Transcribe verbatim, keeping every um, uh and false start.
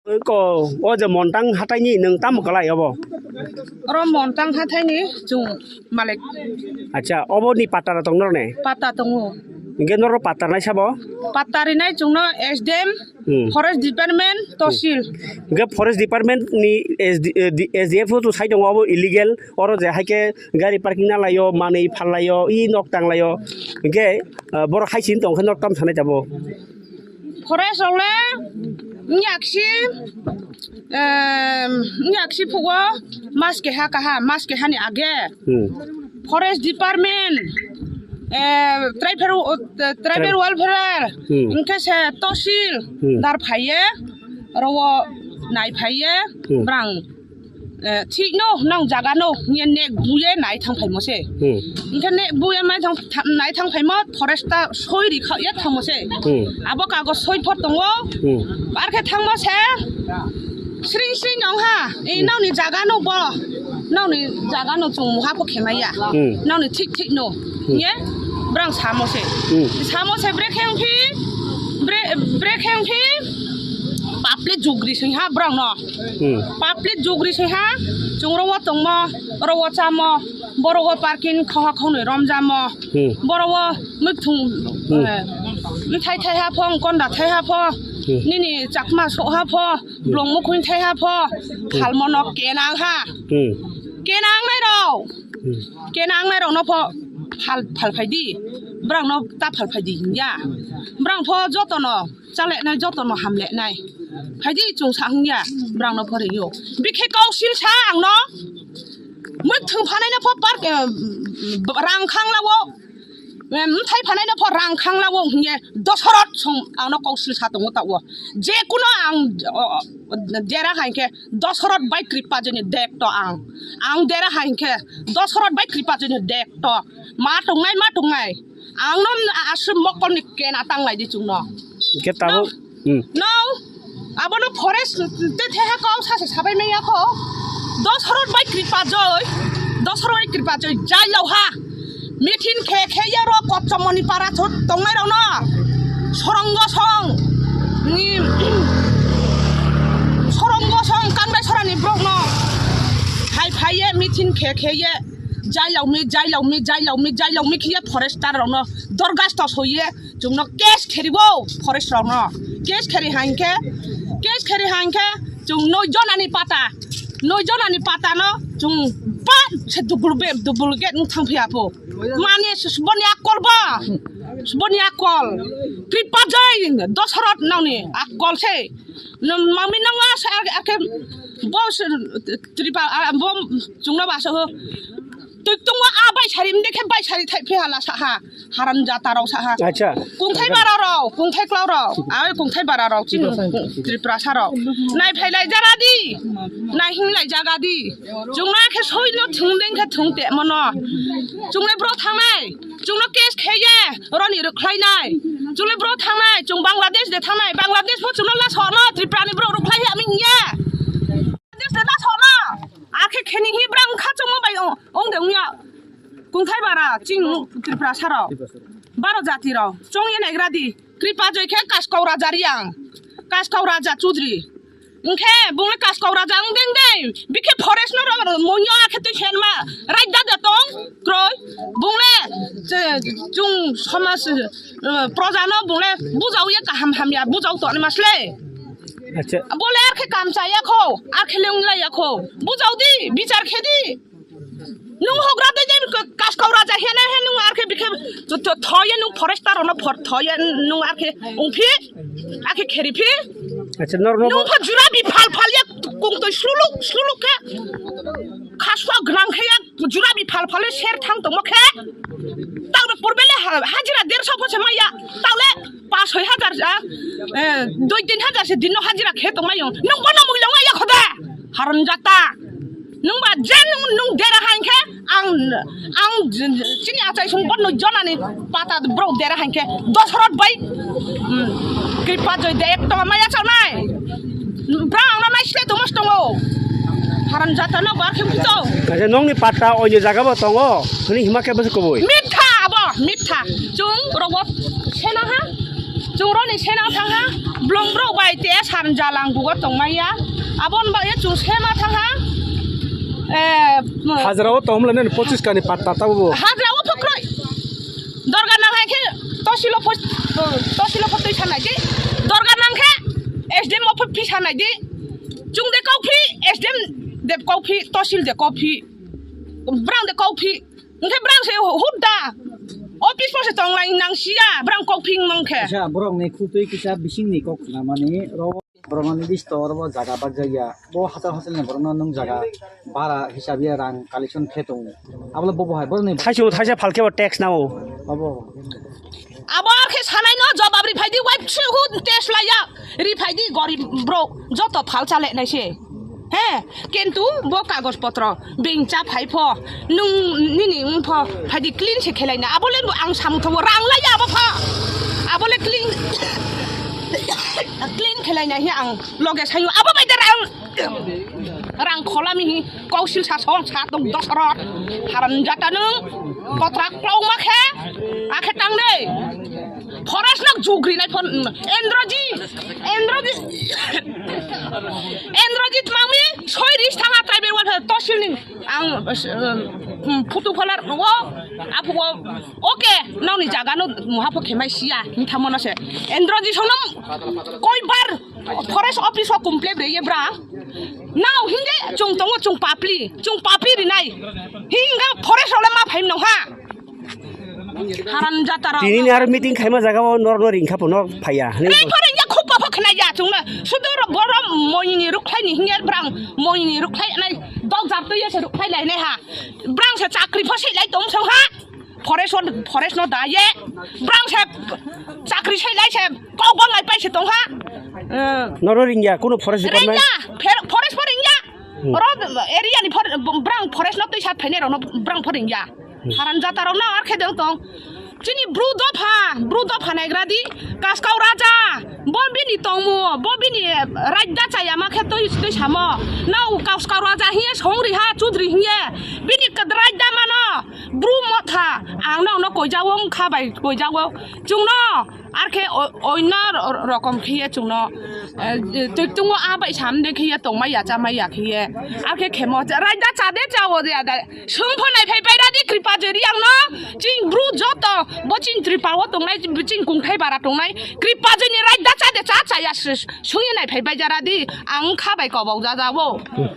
Ko, o je Montang hataini nwng tamo kwlai obo? Oro Montang hataini chwng malik. Acha, obo ni patara tong norne? Pata tongo. Hingke noro patarnai sabo? Patarinai chwngno S D M, Hmm. Forest Department, Tosil. Hingke Forest Department ni S D, eh, di-, S D F o to sai tongo, obo illegal. Oro je hai khe gari parking na laio, manwi phal laio, i nok tang laio. Hingke, ah, borok hai sini tong khe nok tam sanai tabo. Forest rok le wngya kisi, em, wngya kisi phugo mas keha kaha, mas keha ni age. Hmm. Forest Department, eh, tribal, eh, tribal Tribal. Welfare, Hmm. wngkhe se Tosil Hmm. dar phaiye, oro o nai phaiye, Hmm. brang. Eh, thik no, nong jaga no, nge nek buye nai thang phaimo se. Hmm. Hingke nek buye mai thang, tha-, nai thang phaimo, forest ta soi ri kha, ya thangmo se. Hmm. Abo kago soi phot tongo, Hmm. ar khe thangmo se, sring sring nong ha, e Hmm. nong ni jaga no bo, nong ni jaga no chwng muha pho khemai ya. Hmm. Nong ni thik thik no, Hmm. nge brang samo se. Hmm. Samo se bre kheng phi, bre, bre kheng phi, public jugri sing ha brang no. Hmm. Public jugri se ha, chwng oro o tongmo, oro o chamo, borok o parking khoha khonwi romjamo, Hmm. borok o mwthung, Hmm. eh, mithai thai ha pho, konda thai ha pho, Hmm. nini chakma sok ha pho, Hmm. blong mukhung thai ha pho, Hmm. phalmo no kenang ha. Hmm. Kenang nai rok. Hmm. Kenang nai rok no pho phal, phal phai di. Brang no ta phal phai di ya. Brang pho joto no. Chale nai joto no hamle nai. Phaidi chwng sa hwngya, brang no phori yo. Bikhe kok sil sa ang no. Mwthung phanai no pho park, eh, rang khang lawo. Eh, mthai phanai no pho rang khang lawo hwngye. Dosorot song ang no kok sil sa tongo ta wo. Je kuno ang, o, o, dera hai khe Dosorot bai kripa jeni dek to ang. Ang dera hai khe Dosorot bai kripa jeni dek to. Ma tongnai, ma tongnai. Ang no aswk mokol ni kena tang lai di chwng no. Hingke tabuk, No. Hmm. No. Abo no forest te theha kok sa se sabai meng ya kho. Dosorot bai kripa joi. Dosorot bai kripa joi. Jai lo ha. Mithin khe khe ya ro Kotchomoni para thut tongnai rok no. Sorongo song. Ni, sorongo song kangnai sorani brok no. Hai phai ye mithin khe khe ye. Jai laumi, jai laumi, jai laumi, jai laumi khiye forester rokno dorgasto soiye chwngno case kheribo forest rokno. Case kheri hainkhe, case kheri hainkhe chwng noi jonani pata, noi jonani patano chwng ba se dubul be, dubul gate wng thang phiya po. Mani s-, s-, boni akol ba, boni akol. Tripajoi Dosarot nangni akol se. Nang mangmi nang a sa ar, ar khe bo se tripa, a, bo chwngno ba sa ho. Twi tungwa a bai sari mde khe bai sari thai phi hala sa ha. Haram jata rok sa ha. Acha. Kungthai bara rok, kungthai klau rok, a kungthai bara rok chini Tripura sa rok. Nai phai lai jara di. Nai hing lai jaga di. Chwngno khe soi no thung deng khe thung te mono. Chwngle bro thangnai. Chwngno case kheye, roni rwkhlainai. Chwngle bro thangnai, chwng Bangladesh de thangnai. Bangladesh bo chwngno la sono, Tripura ni bro rwkhlai ya ming ye. Bangladesh de la sono. Akhe kheni hi brang kha chwngno bai ong, ong de ong ya. Kungthai bara, ching Tripura saro. Baro jati rok. Chong ye naigra di. Kripa joi khe Kaskau Raja Riang. Kaskau Raja Chudri. Hingkhe bungni Kaskau Raja wng deng dei, bikhe forest no rw-, rw-, muiyo akhe twi senma raida de tong kroi. Bungle, che, chung somaj, eh, proja no bungle bujao ye kaham hamya bujao toni masle. Acha. Bole arkhe kam chaya kho, arkhe le wng laya kho. Bujao di, bichar khe di. Nung hogra de je Kaskau Raja hene he nung arkhe bikhe to, to, thoye nung forester no phor thoye nung arkhe ungphi, arkhe kheri phi. Acha, nor, nor, nung pha jura bi phal phal ya kung to sluluk sluluk khe. Khaswa gnang khe ya jura bi phal phal ya ser thang tongmo khe. Tang purbe le ha-, hajira derso pho se maya. Tang le pas soi hajar ja, eh, dui tin hajar se din no hajira khe tongmai yo. Nung bono mui longa ya khoda. Haron jata. Nung ba je nung, nung dera hai khe ang, ang j-, j-, chini achai sung bono jonani pata bro dera hai khe Dosarot bai. Hmm. Kripa joi de ek toma maya chawnai. Bra ang na nai sile tumas tongo. Haron jata no ba khe bujo. Kaisa nongni pata oini jaga bo tongo. Hini hima khe bwswk kubui. Mitha abo, mitha. Chung rogo sena ha. Chung roni sena thang ha. Blong bro bai te san jalang bugo tongmaya. Abon bai ye chwng sema thangha. Eh, Hajra o tongmle nani pochis kani patta tabo bo. Hajra o phokroi. Dorga nang hai khe tosilo pho-, tosilo pho twi sanai di. Dorga nang khe S D M o pho phi sanai di. Chwng de kok phi, S D M de kok phi, tosil de kok phi. Brang de kok phi. Hwnkhe brang se hut da. Office po se tonglai nang sia, brang kok phing mang khe. Kisa borok ni khutui kisa bising ni kok khna mani ro borok ni bisto oro bo jaga bak jagya. Bo hachal hachal ni borok no nung jaga bara hisab ya rang collection khe tongo. Abole bo bo hai borok ni Thaisung thaisa phalkhe bo tax nao. Abo. Abo ar khe sanai no jobab ri phai di, wai psu hut test laya. Ri phai di gorib bro, joto phal chale nai se. He, kintu bo kagoj potro bengcha phai pho, nung nini wng pho, phai di clean se khelai na. Abo le ang samung thango, rang lai ya abo pho. Abo le clean, clean khelai na hi ang loge sayo. Abo bai da rang, rang khola mi hi, kausil sa song sa tong dos rot. Haram jata nung, kotra klong ma khe, akhe tang de. Forest nok jugri nai phon, Endrojit, Endrojit, Endrojit mangmi soi ris thanga tribal welfare tosil ni ang, um, photo pholar o apu o, okay, nokni jaga no muha pho khemai sia, hinta mono se. Endrojit sonom koi bar forest office o complain re ye bra. Nao hinge chung tongo, chung papli, chung papi rinai. Hinga forest ole ma phaim nong ha. Haram jatara. Tini ni aro meeting khaima jaga o nor nor ringkha pho nor phaiya. Re pho ringya khub pho khna ya chungna. Sudur borom moini rukhlai ni hinge brang moini rukhlai nai dog jat to ya se rukhlai lai nai ha. Brang se chakri pho sei lai tong song ha. Forest on, forest no da ye. Brang se chakri sei lai se kok bang lai pai se tong ha. Eh. Noro ringya kuno forest department. Ringya, fer-, forest pho ringya. Hmm. Oro area ni for-, brang forest no twi sat phainai rok no brang pho ringya. Hmm. Haran jata rok no ar khe dong tong. Chini bru dopha, bru dopha naigra di. Kaskau raja, bo bini tongmu, bo bini raida chaya ma khe twi, twi samo. Nau kaskau raja hiye songri ha, chudri hiye. Bini kad raida mano. Bru motha, ang no, no koijago, wngkha bai koijago. Chwngno, ar khe o-, oino ro-, rokom khiye chwngno, eh, twi tungo a bai sam de khiye tongmai ya, chamai ya khiye. Ar khe khemo, raida cha de, cha o de, ada. Swng pho nai phai pai ra di, kripa jori ang no. Ching bru joto, bo ching tripa o tongnai, ching kungthai bara tongnai. Kripa jori raida cha de, cha cha ya, s-, swngye nai phai pai jara di. Ang kha bai kobok jajago.